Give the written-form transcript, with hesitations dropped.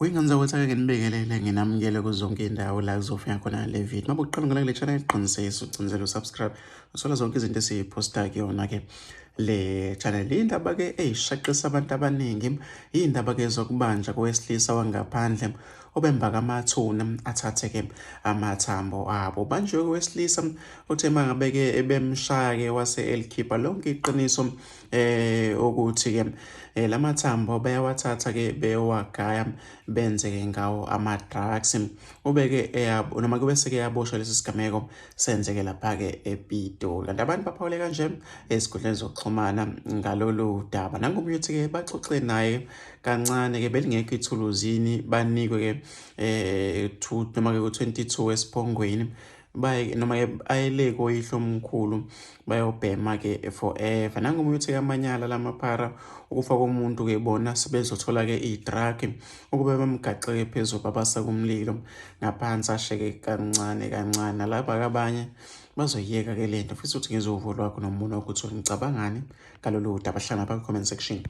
Uyingane zakwethu, ake nginibingelele, nginamukele kuzo zonke iy'ndawo la kuzofika khona le video. Uma uqala ngala kule channel, qinisekisa ucinzele u-subscribe, uthola zonke izinto esiy'phosta kuyona-ke le channel. Iy'ndaba-ke ey'shaqisa abantu abaningi, iy'ndaba-ke zokubanjwa kowesilisa wangaphandle obemba kamathuna athathe-ke amathambo abo. Banjiwe kowesilisa uthe uma ngabe-ke ebemshaya-ke wase elikhipha lonke iqiniso ukuthi-ke lamathambo bayawathatha ke bewagaya benze ke ngawo ama-drugs. Ubeke noma kube seke yaboshwa. Lesi sigameko senzeke lapha-ke ePitoli, kanti abantu baphawule kanje ezinkundleni zokuxhumana ngalolu daba. Nangomunye uthi-ke baxoxe naye kancane-ke, belingekho ithuluzini banikwe-ke noma-ke ku-22 esiphongweni, baye noma-ke ayele koyihlomkhulu bayobhema-ke forever. Nangomunye uthi amanyala lamaphara, ukufa komuntu-ke, bona sebezothola-ke i-drug ukube bamgaxeke phezulu, babasa kumlilo ngaphansi, asheke kancane kancane. Nalaba-ke abanye bazoyiyeka-ke lento. Futhi uthi ngezovo lwakho nombono wakho ukuthi ngicabangani ngalolu daba. Hlala lapha ku-comment section.